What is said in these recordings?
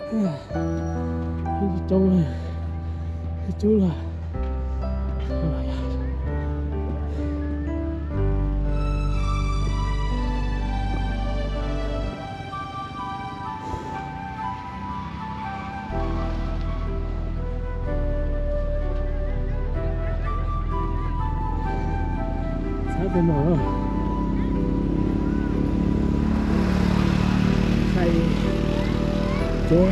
Coob, cub lawm. Txhab tus mom, thaij tsev,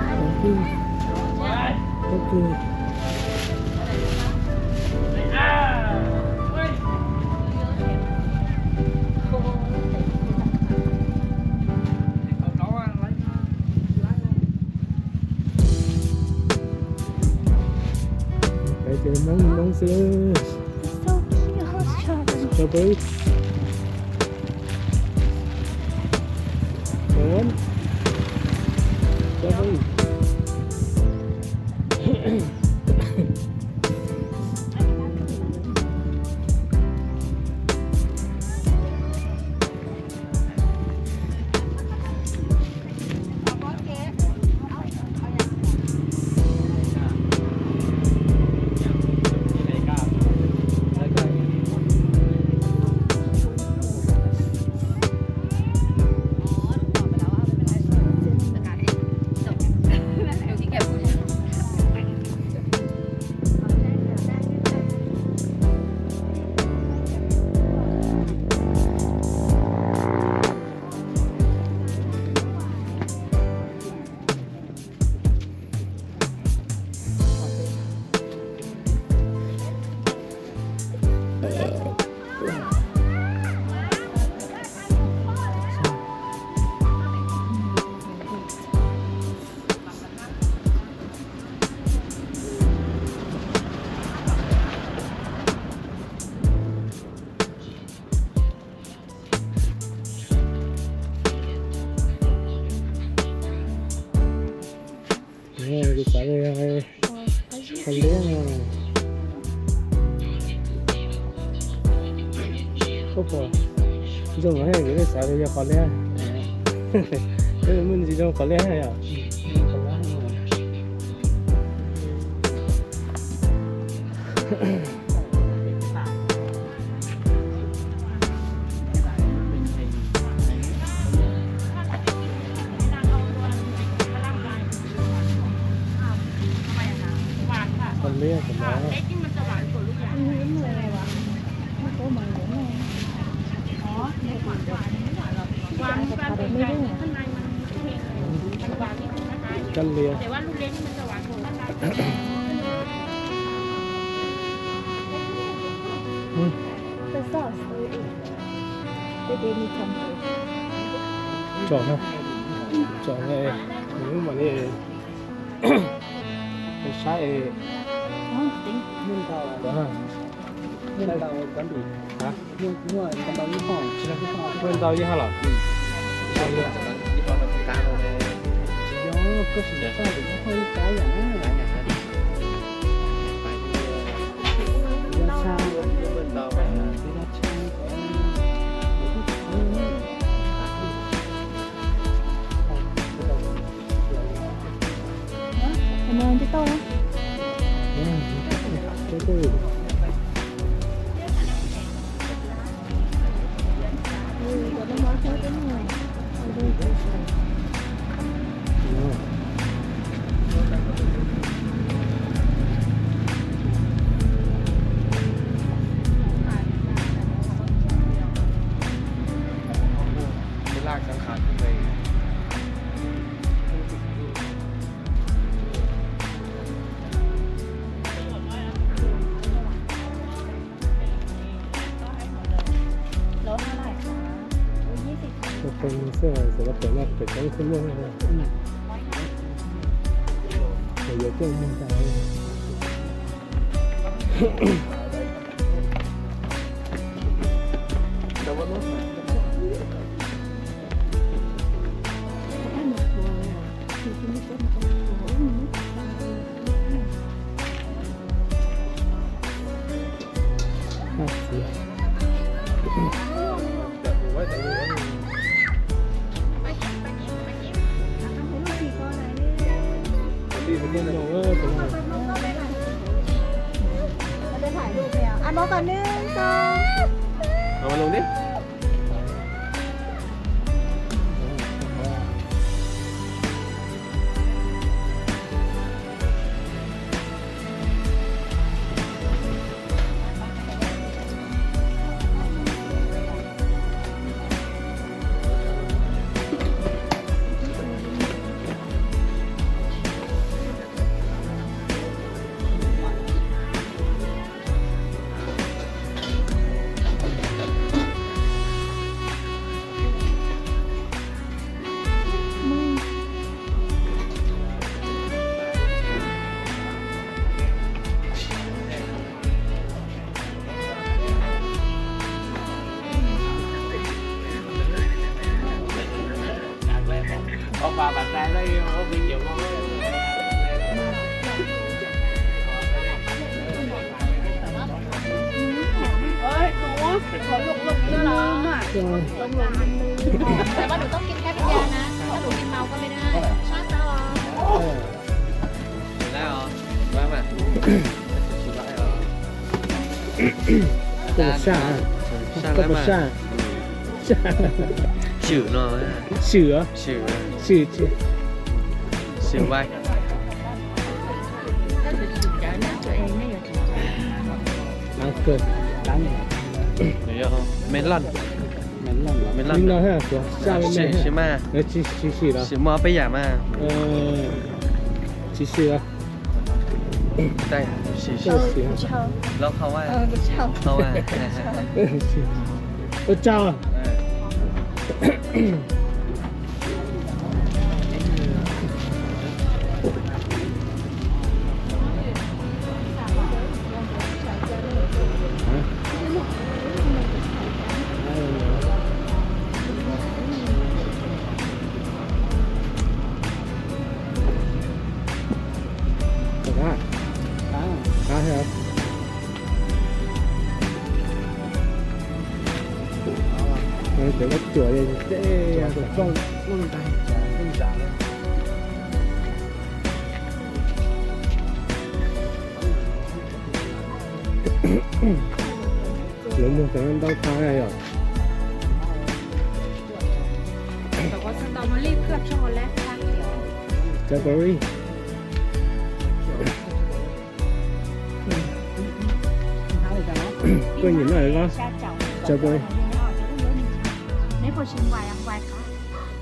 tau kawg. Peb ces Hmoob Hmoob xwb. Strawberry. Ua, strawberry. Kuv xav li qhov liab no. Ub, zoo mas kuv xav li yog qhov liab. Peb muaj ntsis zoo qhov liab yom. Qhov liab, qhov liab. Kab liab. Tsom na, tsom na, mam li saib. Muaj ntau ib hov los? Tus pem xwb, xyov los pem no pem tseeb xwb muaj. Ces yuav coj mus tas. Los lus di. Ê, có lục lục nữa đó. Rồi. Tại ba đủ tóc kim thép da nè, có đủ kim màu con bên hai. Sát tao. Tao có xa, tao có xa. Xa. Sử no. Sử hả? Sử. Sử chứ. Sử vai. Đáng cơ, đáng. Melon. Melon. Melon. Melon ha, của sao? Sử, sử mà. Nó chỉ, chỉ, chỉ đó. Sử mò bây giờ mà. Ờ, chỉ sử đó. Đây, sử, sử. Ờ, của Châu. Lâu không à? Ờ, của Châu. Không à? Của Châu. Ờ. Cá hả? Cá hả? Ê, cov cuam, cuam. Lawv muag cov no ntau tag yom. Strawberry. Koj nyiam no los? Strawberry.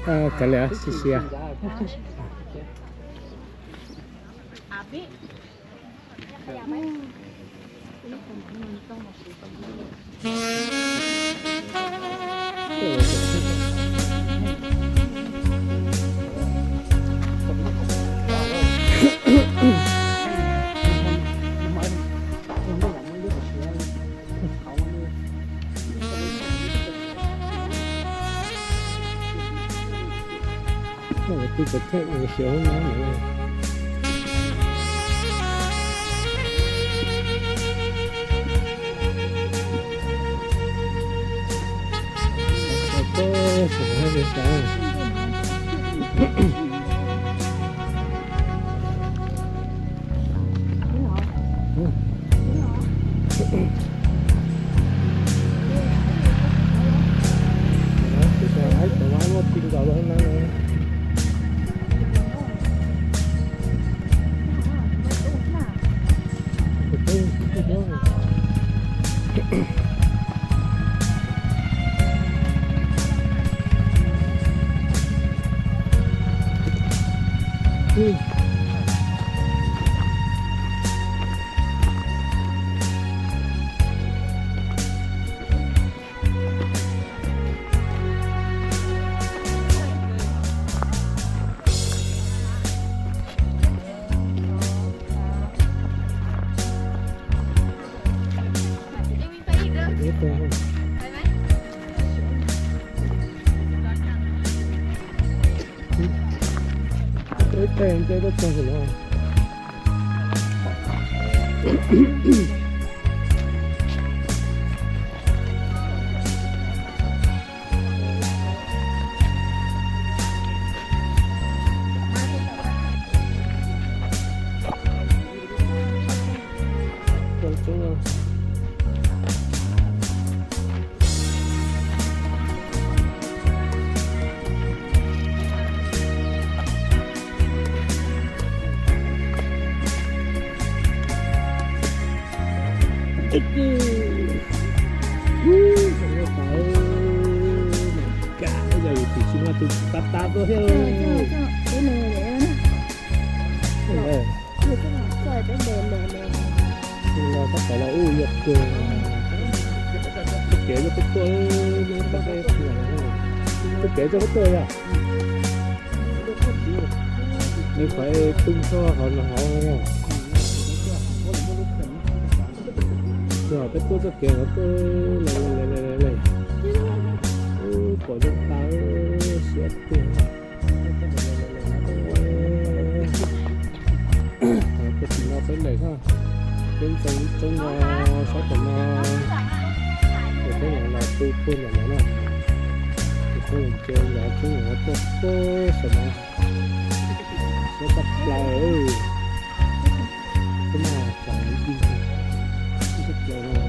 Kav liam, sis sis. Twb cov thej uas siav hauv no. Tus tsis tau tau tuaj thiab. Los sab tod los ub yog kawg. Txoj kev coj peb tuaj, txoj kev coj peb tuaj yog, nws qhov tub txog hauv no hauv no. Yog peb tuaj txoj kev no tuaj le le le le, pom zoo tas, siab tiag. Tuaj tim no peb lawm na, peb ntxeev ib tsob no sab tom no, ces peb mam los pw puag ntawm no na. Ces peb ces los tsob no tuaj puag saum no, siab tshaj plaws. Peb mam tsav ib tsob tshaj plaws no.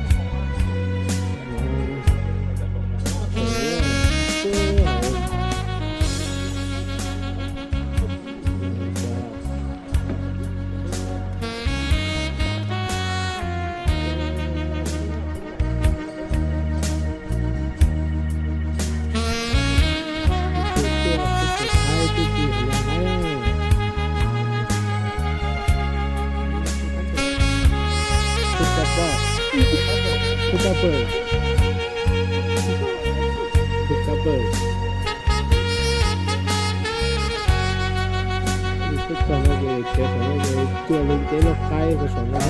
Txog no ces tsev saum no ces cuag li tsev loj qaib saum no.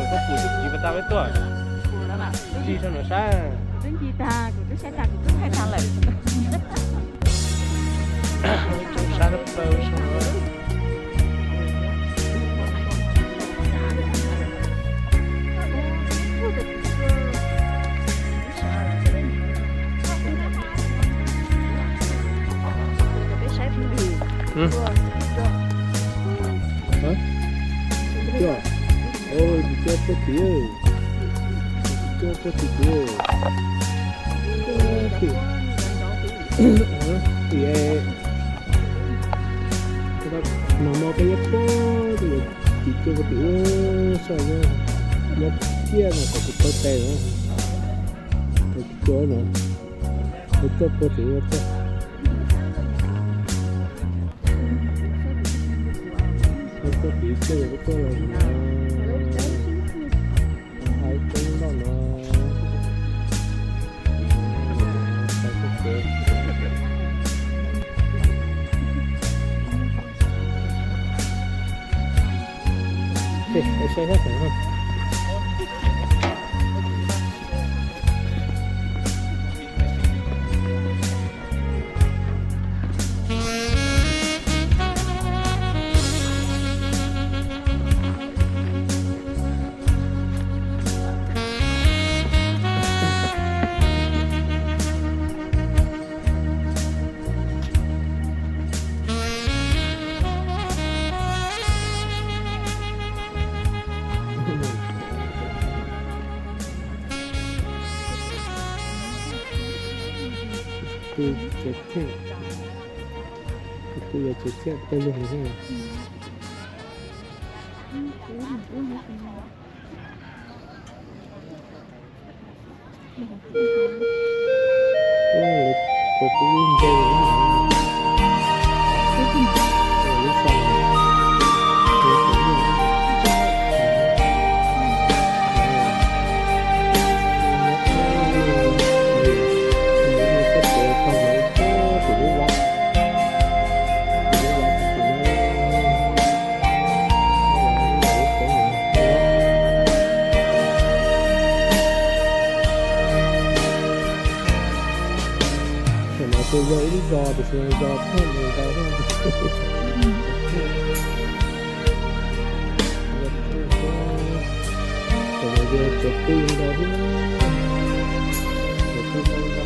Koj pum tub kiv pas tas peb tuaj, ncig saum no sab. Twb ncig tag, kuv twb saib tag, kuv twb thaij tag lawm. Tsoom sab plaws saum no. Coj, coj puag tim, coj puag tim tim. Tim, nag hmo peb nyob puag tim, tim coj puag tim ub sab nyob, nyob kiag no kom kuv tau tes no, kom kuv coj no, kuv coj puag tim ub coj. Peb tuaj tim coj, peb tuaj los no, hais coob noj no. Saib sab tom no. Tus tsev thiaj, tus yog tsev thiaj pawg lug thiab. Tam no kuj yog ib lub zos tiam sis zos thaj mus ntawd thiab. Tsaus ntuj ntau thiab, tsaus ntuj ntau ntau.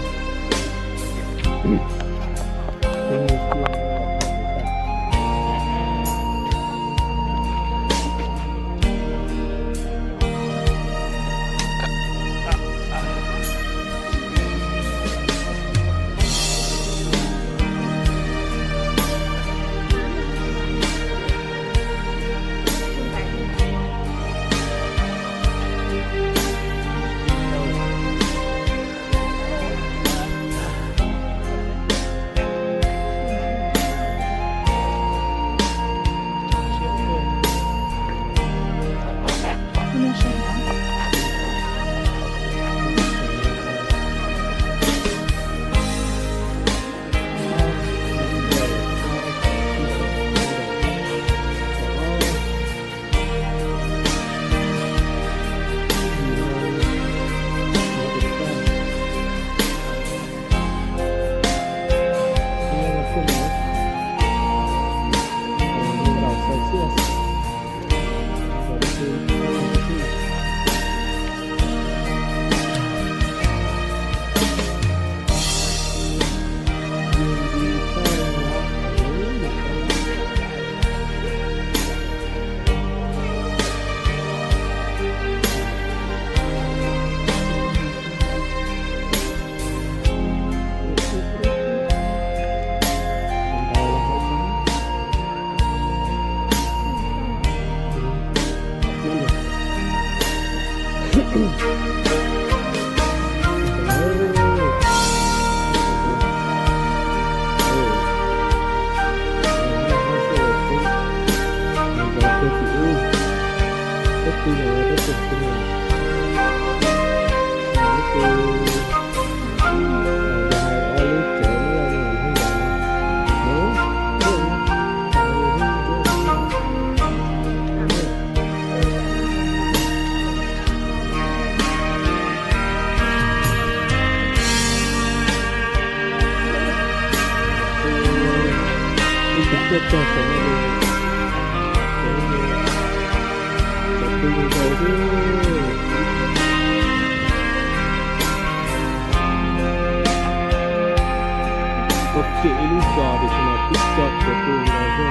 Ua kiag ib lub zos tiam sis mas tib co tsuas tu nkaus xwb.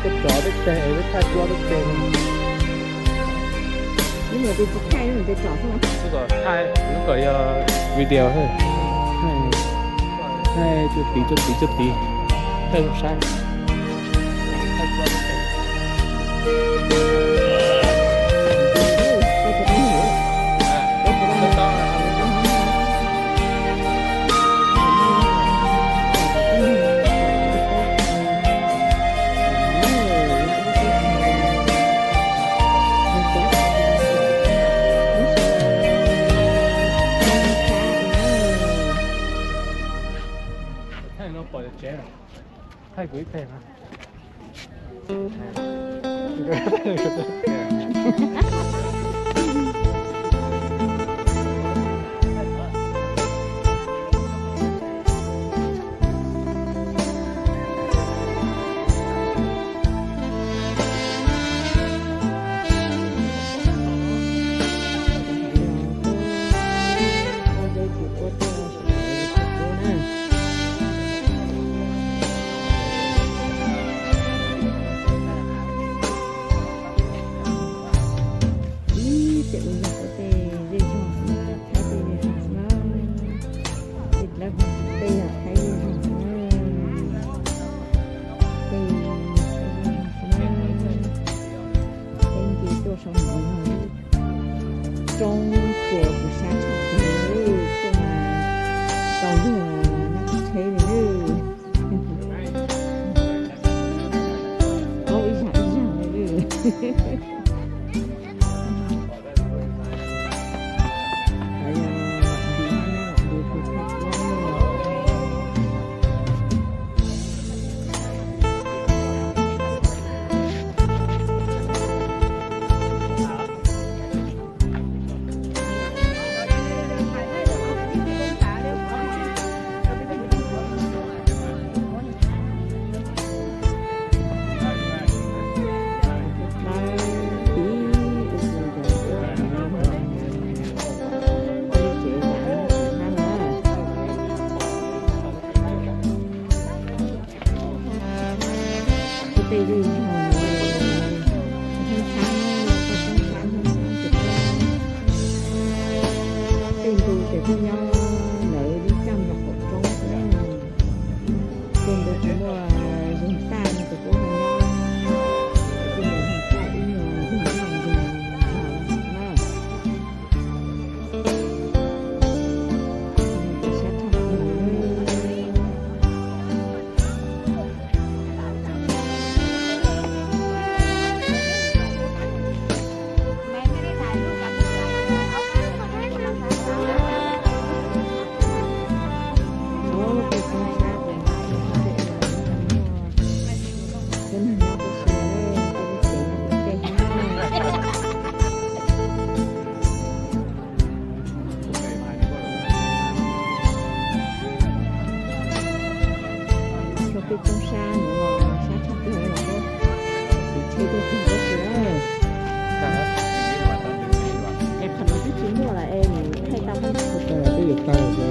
Koj tso peb teg, peb thaij duab peb teg no. Ib no tis tsis thaij, ib no tis tso xwb. Ib kom thaij, ib kom yog video thiab. Thaij, thaij cuaj tiv, cuaj tiv, cuaj tiv. Thaij zoo saib. Thaij no pom tsev, thaij kuv ib teg no. Tej ntu ces kuj nyob ntawd ib tag nrho qaum roob xwb na. Tej ntu tsis muaj zog taj no ces kuj ho nyob, tej ntu zog taj ib nyuag zog nyob ntawd na. Sab tshaj plaws. Rau peb coob sab no, sab tshaj plaws no, tiv tsheb tuaj txog tib si. Es qhov no twb tsis muaj lawm es nws thaij tau peb tus. Twb yuav tag lawm.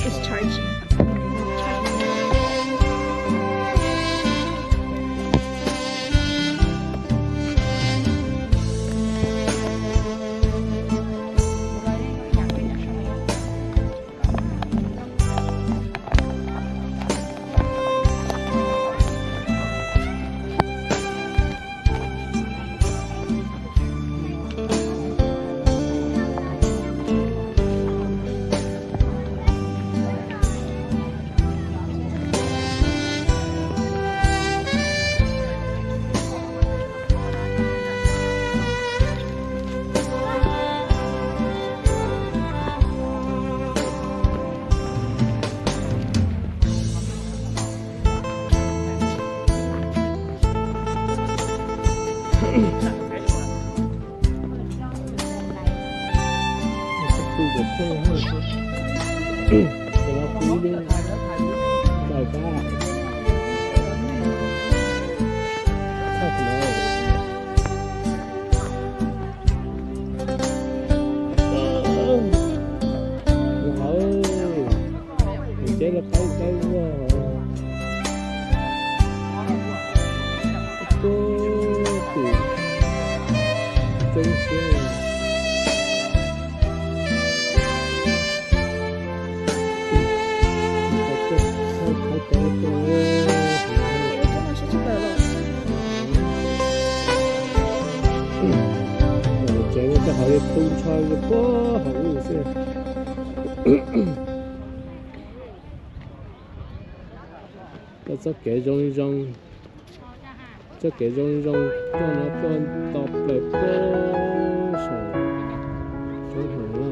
It's charging. Tus hauv, tus tsev no qaib qaib ua, ib tug twm coob siab. Tsev no cov hauv tu ntsho puag hauv xwb. Koj txoj kev zoo zoo, txoj kev zoo zoo tuaj no tuaj nto plaws puag saum roob heev na.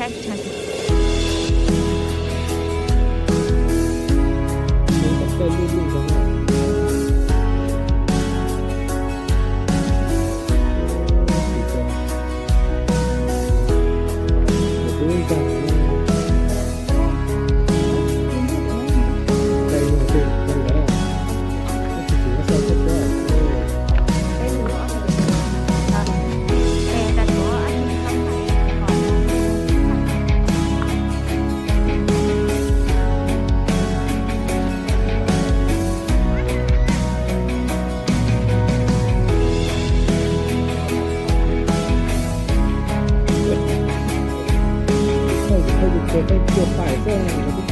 Tus pais xwb, tus